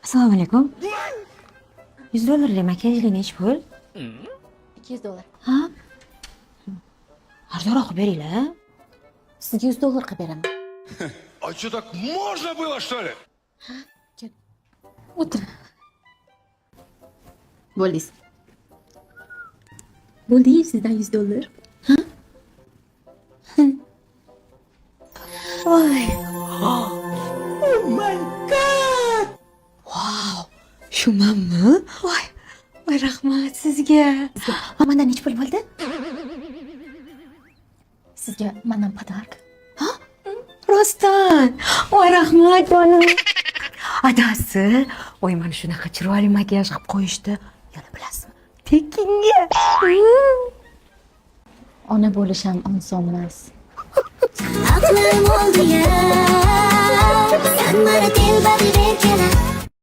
Assalomu alaykum. 100 dollarlik makiyajli nechi pul? 200 dollar. Ha? Arzonroq qilib beringlar. Sizga 100 dollar qilib beraman. А что, так можно было, что ли? O'tir. Bo'ldingiz. Bo'ldi, sizdan 100 dollar. Voy. Oh my God. Wow. Shu manmi? Voy. Voy, rahmat sizga. Mandan necha pul bo'ldi? Sizga mandan подарок. Rostdan. Voy, rahmat, jonim. Adasi, voy, mana shunaqa chiroyli makiyaj qilib qo'yishdi. Yana bilasizmi? Tekinga. Ona bo'lish ham oson emas. Aqlim oldi ya. Sen mani telba deb.